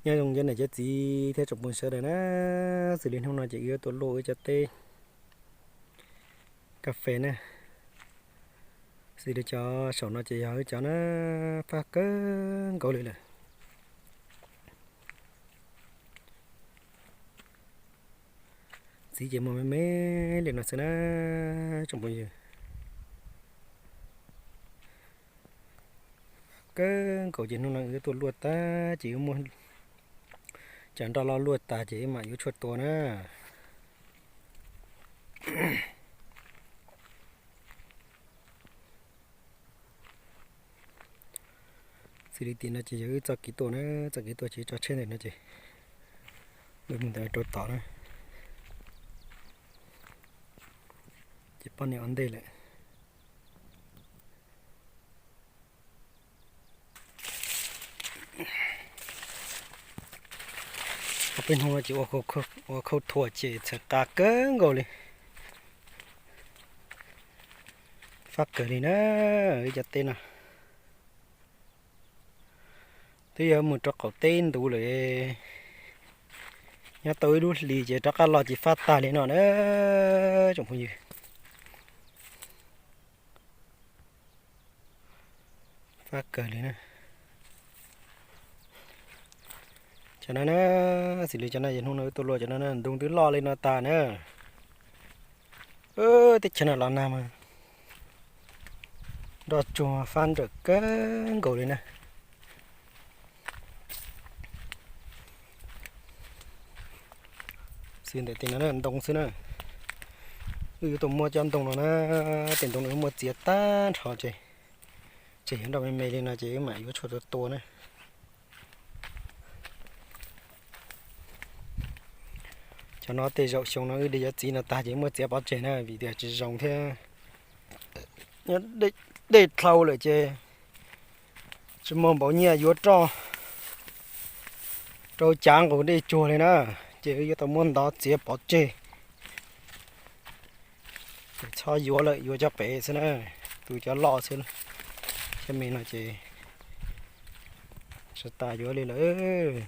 Nyob zoo cov niam cov txiv thiab tsoom phooj ywg sawv daws na, xws li hnub no ces wb yuav tuaj luaj wb cov teb kas fes na. Xws li cov saum no ces yog wb cov na, fab kawg nkaus li lawm. Txiv ces muaj me me li no xwb na, tsoom phooj ywg. Kawg nkaus ces hnub no wb tuaj luaj tag ces wb muab cov nroj loj luaj tag ces wb mam yuav tshuaj tua na. Xws li tim no ces yog wb txoj kev tuaj na, txoj kev tuaj ces tso tsheb ntawm no ces mus ntawd rau tom na. Ces poj niam ua ntej lawm. Peb hnub no ces ua khau thuam ces txhawv qa kawg nkaus li. Fab kawg li na, wb cov teb no twb yog mus rau qaum teb ntug lawm. Nyob tau ib lub hlis ces rov qab los ces fab tag li no na, tsoom phooj ywg. Fab kawg li na. Cov no na, xws li cov no yog hnub no wb tuaj luaj cov no na, ntoo twb loj li no tas na. Teb chaws no los nag mas nroj tsuag fab nrawm kawg nkaus li na. Xws ntawm tim no ntoo xwb na. Wb yuav tuaj muab cov ntoo no na, tej ntoo no wb muab txiav tag nrho ces, ces yog nroj me me li no ces wb mam yuav tshuaj tua tua na. Cov no tej zaum xyoo no wb de cov txiv no tag ces muab txiav pov tseg na vim tias tsis zoo thiab. Nyob dej dlhau lawm ces tsis muaj npaum nyiaj yuav roj rau cav nqus dej tsuag li na, ces wb yuav tau muab ntov txiav pov tseg. Txhob yuav lawm, yuav cov pem xwb na, tus cov loj xwb. Cov me no ces tsis tas yuav li lawm.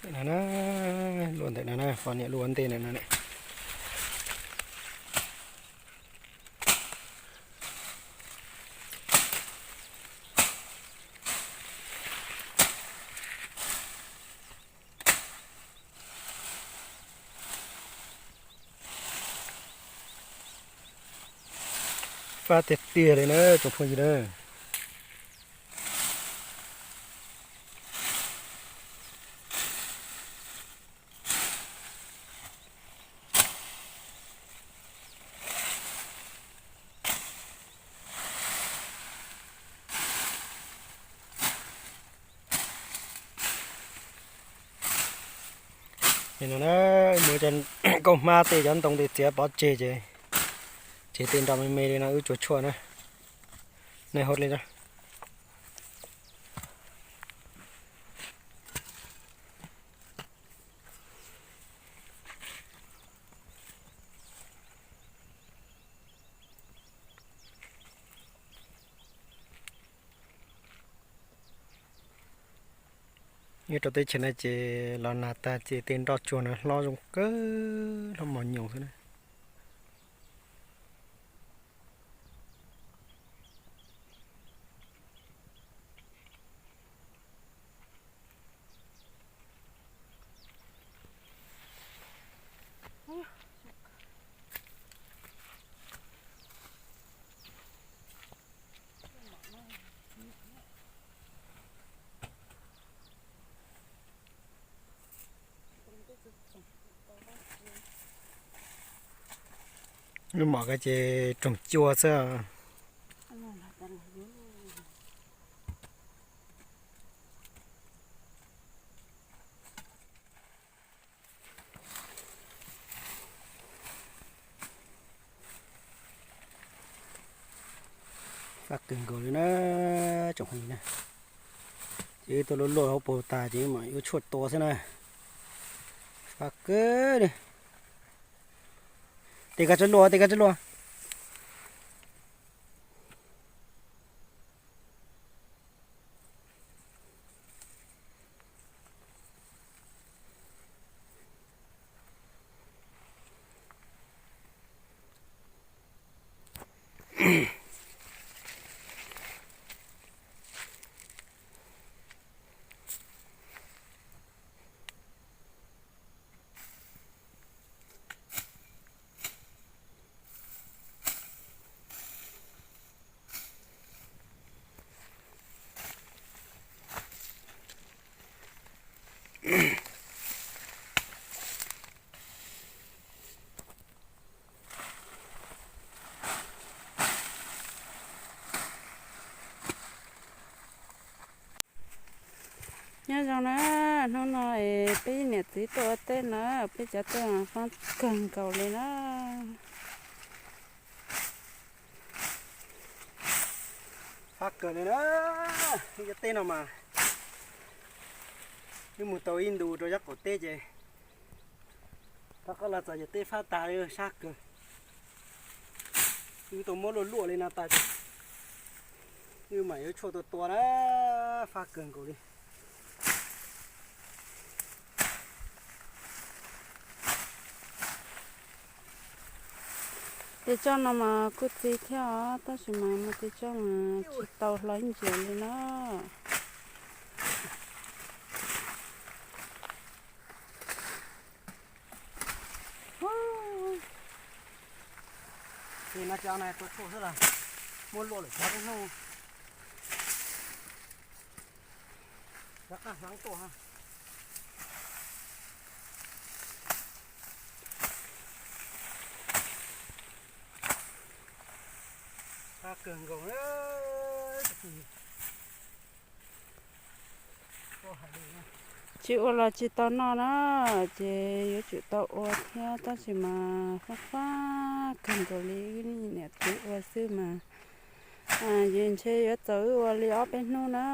Ntawm no na, luaj ntawm no na, poj niam luaj ua ntej ntawm no na. Fab tiag tiag li na tsoom phooj ywg na. No na, muab cov nkauj hmab tej cov ntoo tej txiav pov tseg ces, ces tej nroj me me li no wb tsuag tshuaj na. Nej hauj li na. Nyob rau teb chaws no ces los nag tag ces tej nroj tsuag no hlob zoo kawg, hlob mos nyoos xwb na. Lub mom ko ces tsoom cua xwb. Fab kawg nkaus li na, tsoom phooj ywg na. Ces wb tuaj luaj luaj hauv paus tas ces mam yuav tshuaj tua xwb na. Fab kawg li. Tes kav tsij luaj, tes kav tsij luaj. Nyob zoo na, hnub no es peb niam txiv tuaj ua teb na, peb cov teb mas fab kawg nkaus li na. Fab kawg li na, cov teb no mas wb mus tau ib ntu rau sab qaum teb ces rov qab los txog ces teb fab tas li, sab kawg. Wb tau muab luaj luaj li no tas ces wb mam yuav tshuaj tua tua na, fab kawg nkaus li. Tes tsoj no mas kuj txi thiab os, tab sis mas muaj tes tsoj mas tsis tau hlo ib ntsis li na. Ces no cov no tua tshuaj xwb los muab luaj lawm txog peb hnub rov qab hloov tuaj. Fab kawg nkaus. Tsis ua los tsis tau noj na, ces yuav tsum tau ua thiab, tab sis mas fab fab kawg nkaus li, wb niam txiv ua xwb mas, ces ntshe yuav txaus wb ua li ob peb hnub na.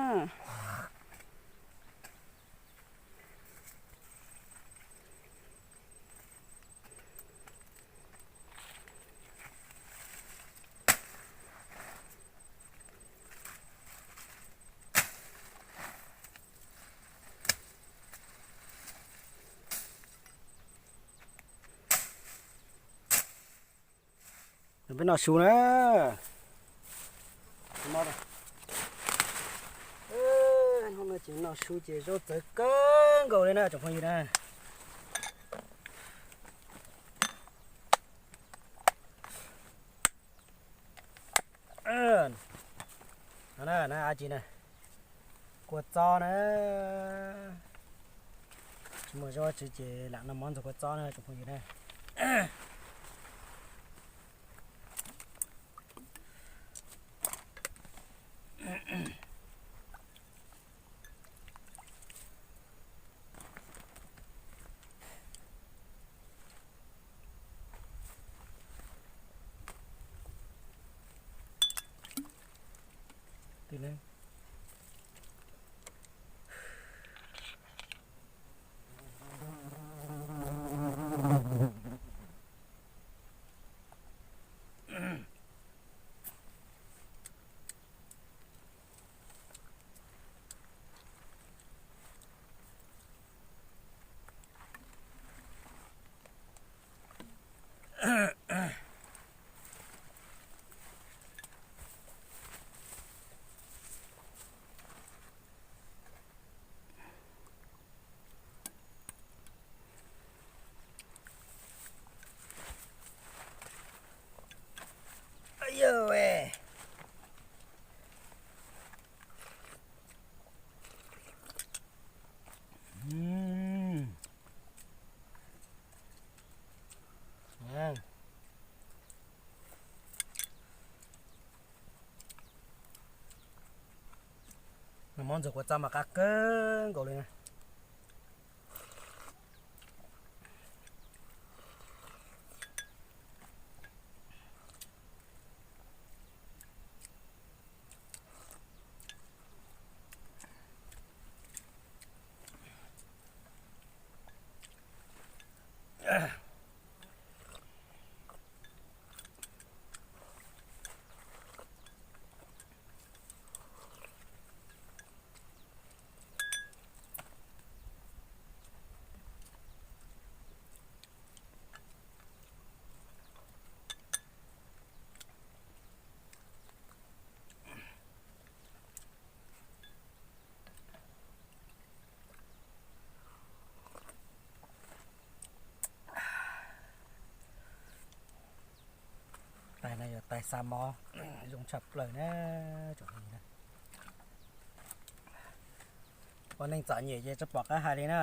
Peb noj su na. Hnub no ces noj su ces zaub txawv kawg nkaus li na tsoom phooj ywg na. Kua txob na. Tsis muaj zaub tsi ces lam noj mov ntxuag kua txob na tsoom phooj ywg na. Noj mov ntxuag kua txob mas qab kawg nkaus li. Tais no yog tais xa mov, zoo tshaj plaws na. Tsoom phooj ywg na, ua neej txom nyem ces tsis pom qab hais li na.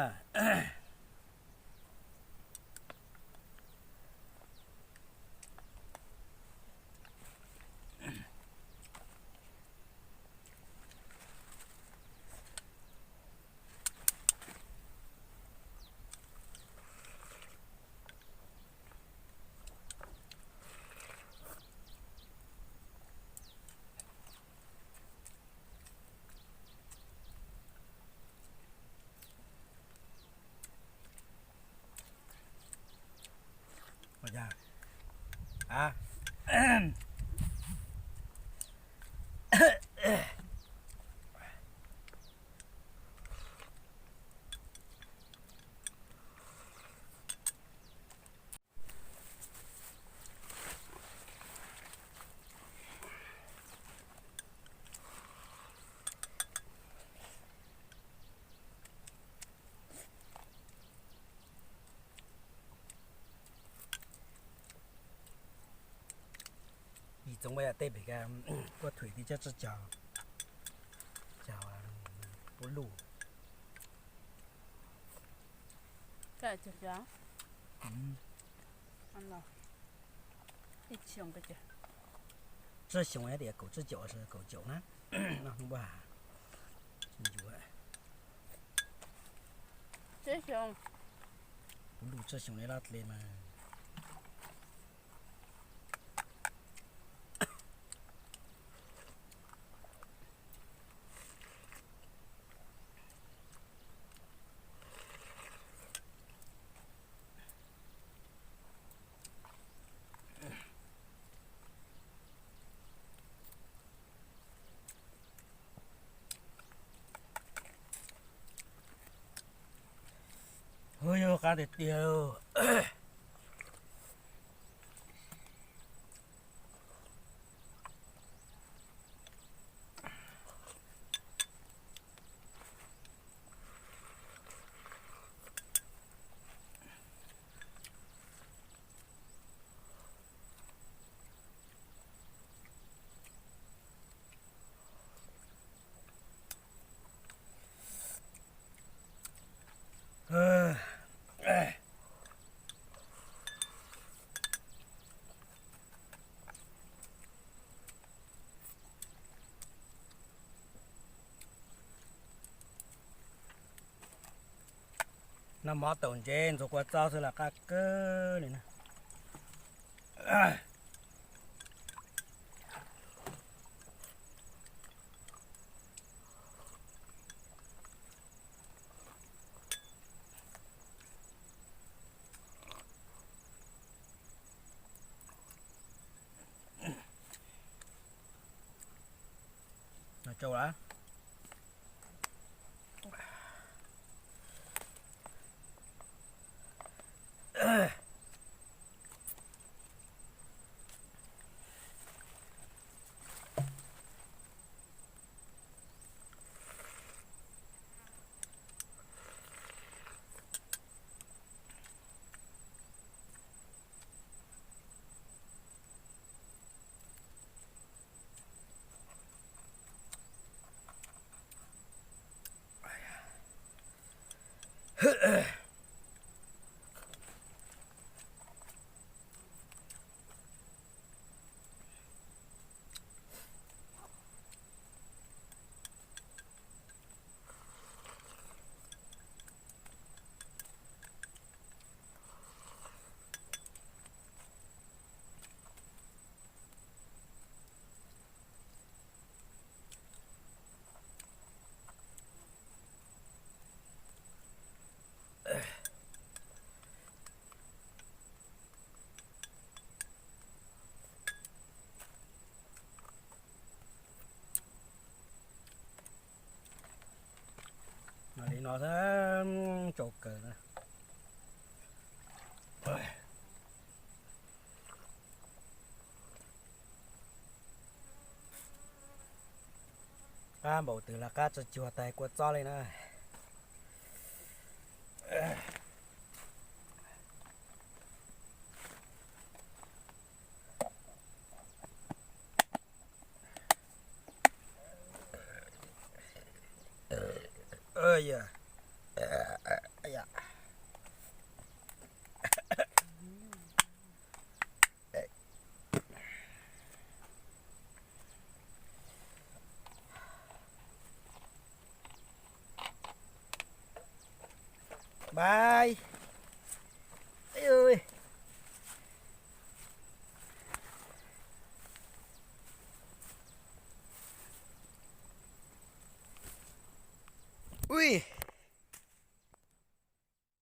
Yim txoov ua yam tej pem ka, kuj thwm ti cab tsib caug, caug pub luj. Tsib xyoos tias kaum tsib caum, kaum caum na. Pub luj tsib xyoos li lab dle mas. Hu yog qab tiag tiag. Noj mov taum ntsev ntxuav kua txob xwb los qab kawg li na. Tsau kawg na. Qab npaum twg los qab tso cuag tais kua txob li na. Npais. Ui,